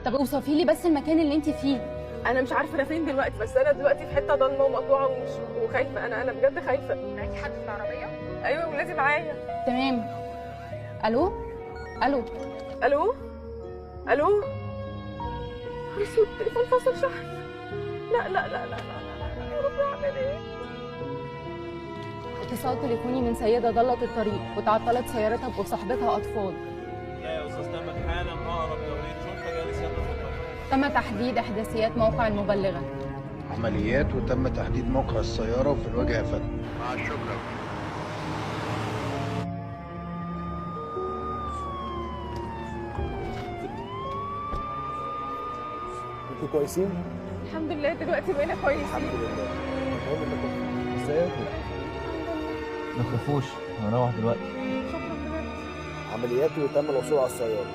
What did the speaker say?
طب اوصفي لي بس المكان اللي انت فيه. انا مش عارفه انا فين دلوقتي، بس انا دلوقتي في حتة ضلمة ومقطوعه وخايفة. انا بجد خايفة. معاكي حد في العربية؟ ايوه ولادي معايا. تمام. الو الو الو الو. اسود، التليفون فصل شحن. لا لا لا لا لا لا، يا رب اعمل ايه؟ اتصال تليفوني من سيده ضلت الطريق وتعطلت سيارتها وصاحبتها اطفال. لا يا استاذ، تم حالا اقرب دورية شرطه جالس يد في الطريق. تم تحديد احداثيات موقع المبلغه. عمليات وتم تحديد موقع السيارة وفي الواجهة يا فندم. مع الشكر. انتوا كويسين؟ الحمد لله دلوقتي بقينا كويسين. الحمد لله. المهم انكم ازيكم؟ ما تخافوش، هنروح دلوقتي. شكرا بجد. عمليات وتم الوصول على السيارة.